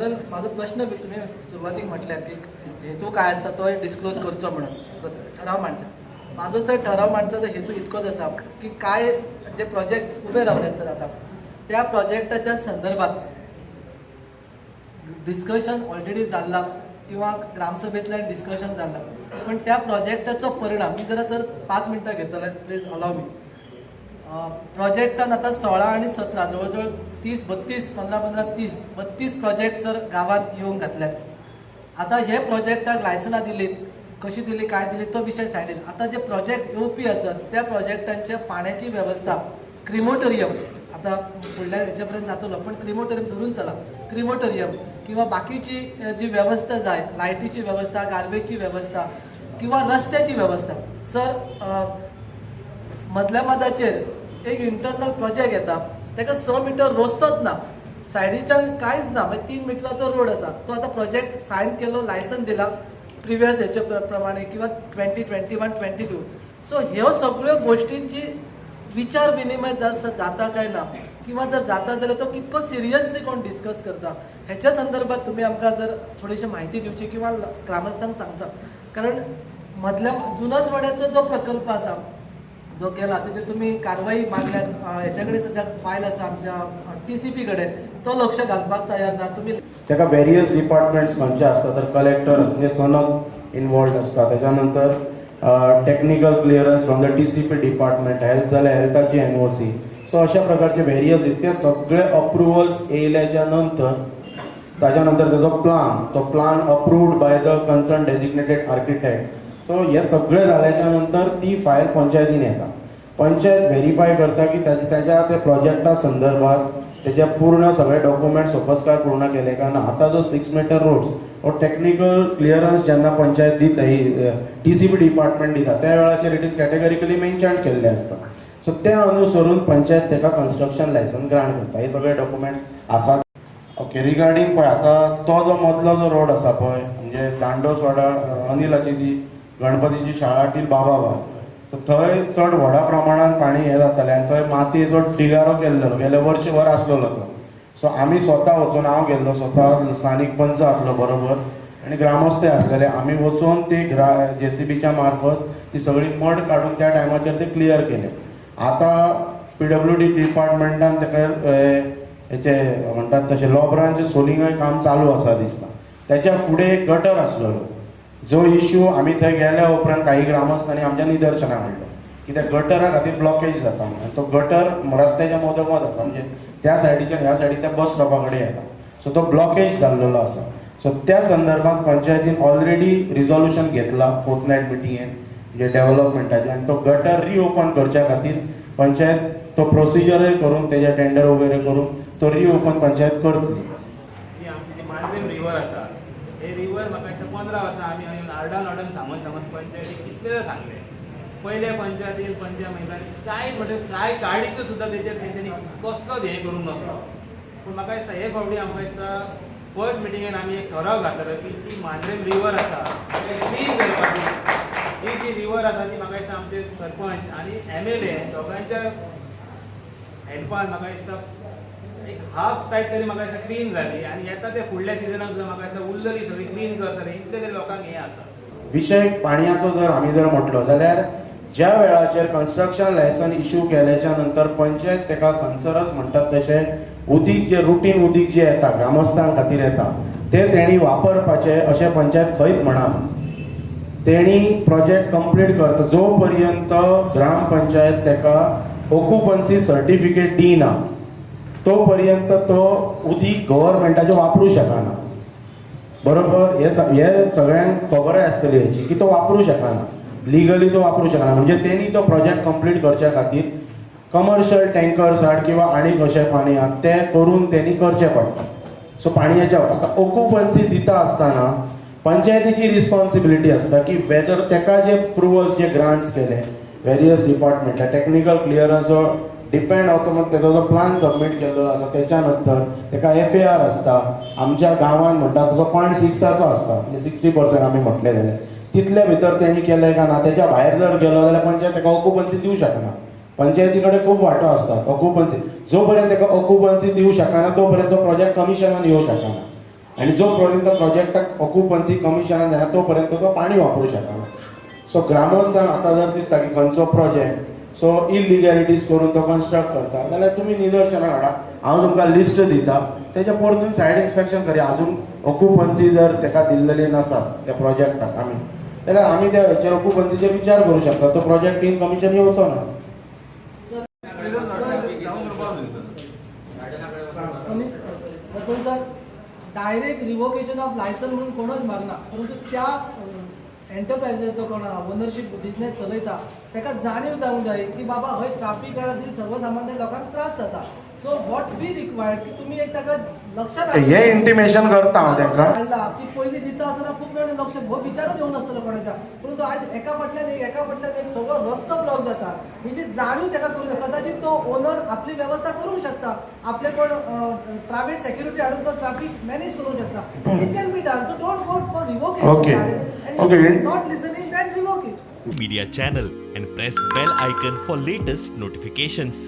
तर म्हाजो प्रश्न बी तुमी सुरवातीक म्हटल्यात की हेतू काय आसता तो डिस्क्लोज करचो म्हणून ठराव मांडचो. म्हाजो सर ठराव मांडचो हेतू इतकोच आसा की काय जे प्रोजेक्ट उबे रावल्यात सर आतां त्या प्रोजेक्टाच्या संदर्भात डिस्कशन ऑलरेडी जाल्लां किंवा ग्रामसभेंतल्यान डिस्कशन जाल्लां, पण त्या प्रोजेक्टाचो परिणाम मी जरा सर 5 मिनटां घेतले, प्लीज अलाव मी. प्रोजेक्टान आतां 16 आनी 17 जवळ जवळ 30 32 15 15 30 32 प्रोजेक्ट सर गांवांत येवंक घातल्यात. आतां हे प्रोजेक्टाक लायसनां दिली, कशी दिली काय दिली तो विशय सायडीन. आतां जे प्रोजेक्ट येवपी आसत त्या प्रोजेक्टांच्या पाण्याची वेवस्था, क्रिमोटोरियम आतां फुडल्या हेच्या पर्यंत जातलो, पण क्रिमोटोरियम धरून चला, क्रिमोटोरियम किंवा बाकीची जी वेवस्था जाय, लायटीची वेवस्था, गार्बेजची वेवस्था किंवा रस्त्याची वेवस्था सर. मदल्या मदाचेर एक इंटरनल प्रोजेक्ट येता ताका 6 मिटर रस्तोच ना, सायडीच्यान कांयच ना, मागीर 3 मिटराचो रोड आसा तो आतां प्रोजेक्ट सायन केलो, लायसन दिला प्रिवियस हेचे प्रमाणे किंवा 2021 22. सो ह्यो सगळ्यो गोश्टींची विचार विनिमय जर जाता काय ना, किंवा जर जाता जाल्यार तो कितको सिरियसली कोण डिस्कस करता हेच्या संदर्भात तुमी आमकां जर थोडीशी म्हायती दिवची किंवा ग्रामस्थांक सांगचा. कारण मदल्या जुनसवाड्याचो जो प्रकल्प आसा जो केला तेजेर तुमी कारवाई मागल्यात, हेच्या कडेन सद्याक फायल आसा आमच्या TCP कडेन, तो लक्ष घालपाक तयार ना तुमी. ताका वेरियस डिपार्टमेंट्स खंयचे आसता तर कलेक्टर म्हणजे सनक इनवॉल्ड आसता, तेच्या नंतर technical clearance from the TCP department, health जाल्यार हेल्थाची NOC, सो अशा प्रकारचे वेरियस ते सगळे अप्रुवल्स येयल्याच्या नंतर ताच्या नंतर तेजो प्लान, तो plan approved by the concern designated architect. So हे सगळे जाल्याच्या नंतर ती फायल पंचायतीन येता, पंचायत व्हेरीफाय करता की ताज्या त्या प्रोजेक्टा संदर्भात तेजे पूर्ण सगळे डॉक्युमेंट सोपस्कार पूर्ण केले काय ना. आतां जो 6 मिटर रोड्स हो टॅक्निकल क्लियरन्स जेन्ना पंचायत दिता, ही TCP department दिता त्या वेळाचेर it is categorically mention केल्लें आसता. सो त्या अनुसरून पंचायत ताका कन्स्ट्रक्शन लायसन ग्रांट करता. हे सगळे डॉक्युमेंट्स आसात. ओके, रिगार्डींग पळय आतां तो जो मदलो जो रोड आसा पळय म्हणजे दांडोसवाडा अनिलाची ती गणपतीची शाळा टील बाबाबार, सो थंय चड व्हडा प्रमाणान पाणी हें जातालें आनी थंय मातयेचो डिगारो केल्लो गेले वर्सभर आसलेलो तो. सो आमी स्वता वचून, हांव गेल्लो स्वता, स्थानीक पंच आसलो बरोबर आनी ग्रामस्थ आसलेले, आमी वचून ती JCBच्या मार्फत ती सगळी मड काडून त्या टायमाचेर ते क्लियर केले. आतां PWD डिपार्टमेंटान ताका हेचे म्हणटात तशें लोबरांचें सोलिंगय काम चालू आसा दिसता. त्याच्या फुडें एक गटर आसलेलो जो इश्यू आमी थंय गेल्या उपरांत काही ग्रामस्थांनी आमच्या निदर्शनाक हाडलो की त्या गटरा खातीर ब्लॉकेज जाता म्हणून. आनी तो गटर रस्त्याच्या मदोमद आसा, म्हणजे त्या सायडीच्यान ह्या सायडीन त्या बस स्टॉपा कडेन येता, सो तो ब्लॉकेज जाल्लेलो आसा. सो त्या संदर्भात पंचायतीन ऑलरेडी रिजोल्युशन घेतला फोर्थ नायट मिटिंगेन म्हणजे डेव्हलपमेंटाचें, आनी तो गटर रिओपन करच्या खातीर पंचायत तो प्रोसिजरय करून तेजे टेंडर वगैरे करून तो रिओपन पंचायत करतली. ही आमची जी मांद्रेम रिवर आसा, हे रिवर म्हाका दिसता 15 वर्सां आमी येवन आरडान आरडान सांगून सांगून पंचायतीक कितलें सांगलें. पयल्या पंचायतीन पंचायत मेंबरांनी कांय म्हणजे कांय काडीचो सुद्दां तेचेर तेंच्यांनी कसलोच हें करूंक नासलो. पूण म्हाका दिसता हे फावटी आमकां दिसता फर्स्ट मिटिंगेन आमी एक ठराव घातलेलो की ती मांद्रेम रिवर आसा ते क्लीन करपाची. ही जी रिवर आसा ती म्हाका दिसता आमचे सरपंच आनी MLA दोगांयच्या हेल्पान म्हाका दिसता एक हाफ सायड तरी म्हाका दिसता क्लीन जाली आनी येता ते फुडल्या सिजनाक सुद्दां म्हाका दिसता उरलेली सगळी क्लीन करतले इतले तरी लोकांक हें आसा. विशय पाणयाचो जर आमी जर म्हटलो जाल्यार ज्या वेळाचेर कन्स्ट्रक्शन लायसन इश्यू केल्याच्या नंतर पंचायत ताका खंयसरच म्हणटात तशें उदीक जे रुटीन उदीक जे येता ग्रामस्थां खातीर येता ते तेणी वापरपाचें अशें पंचायत खंयच म्हणना. तेणी प्रोजेक्ट कंप्लीट करता जो पर्यंत ग्रामपंचायत ताका ऑक्युपन्सी सर्टिफिकेट दिना तो पर्यंत तो उदीक गव्हर्मेंटाचें वापरूं शकना. बरोबर, हे सगळ्यांक खबरय आसतली हेची की तो वापरूं शकना, लिगली तो वापरूं शकना. म्हणजे तेणी तो प्रोजेक्ट कंप्लीट करच्या खातीर कमर्शियल टँकर्स हाड किंवा आनी कशें पाणी हाड तें करून तेणी करचें पडटा. सो पाणयेच्या आतां ऑक्युपन्सी दिता आसतना पंचायतीची रिस्पॉन्सिबिलिटी आसता की वेदर तेका जे अप्रुवल्स जे ग्रांट्स केले वेरियस डिपार्टमेंटा टॅक्निकल क्लियरन्स जो डिपेंड ऑटोमॅट तेजो जो प्लान सबमीट केल्लो आसा तेच्या नंतर तेका FAR आसता. आमच्या गांवान म्हणटा तसो 0.6 आसता, म्हणजे 60% आमी म्हटलें जाल्यार तितले भितर तेणी केलें काय ना. तेच्या भायर जर गेलो जाल्यार पंचायत तेका ऑक्युपन्सी दिवं शकना. पंचायती कडेन खूब वांटो आसतात ऑक्युपन्सी, जो पर्यंत तेका ऑक्युपन्सी दिवं शकना तो पर्यंत तो प्रोजेक्ट कमिशनान येवं शकना. आनी जो पर्यंत प्रोजेक्टाक ऑक्युपन्सी कमिशनान जायना तो पर्यंत तो पाणी वापरूं शकना. सो ग्रामस्थांक आतां जर दिसता की खंयचो प्रोजेक्ट सो इलिगॅलिटीज करून तो कन्स्ट्रक्ट करता जाल्यार तुमी निदर्शनां हाडा, हांव तुमकां लिस्ट दिता, तेच्या परतून सायड इन्स्पेक्शन करया. अजून ऑक्युपन्सी जर तेका दिल्लेली नासा त्या प्रोजेक्टाक आमी, जाल्यार आमी त्या हेचेर ऑक्युपन्सीचेर विचार करूं शकता, तो प्रोजेक्ट इन कमिशन येवचो ना. Sarpanch sir, direct revocation of licence म्हणून कोणच मागना, परंतु त्या एंटरप्रायझाचो कोण ओनरशीप बिझनेस चलयता ताका जाणीव जावंक जाय की बाबा हय ट्राफीक खातीर सर्वसामान्य लोकांक त्रास जाता. सो what we required की तुमी एक ताका लक्षात हे इंटिमेशन करता हांव तांकां. हाडला की पयलीं दिता आसतना खूब वेळ लक्ष हो विचारच येवं नासतलो कोणाच्या, परंतु आयज एका फाटल्यान एक, एका फाटल्यान एक सगळो रस्तो ब्लॉक जाता. हेची जाणीव ताका करूंक जाय. कदाचित तो ओनर आपली वेवस्था करूंक शकता, आपले कोण प्रायव्हेट सेक्युरिटी हाडून तो ट्राफीक मॅनेज करूंक शकता. It can be done, so don't go for revoke. Not listening, then revoke it. Media channel and press bell icon for latest notifications.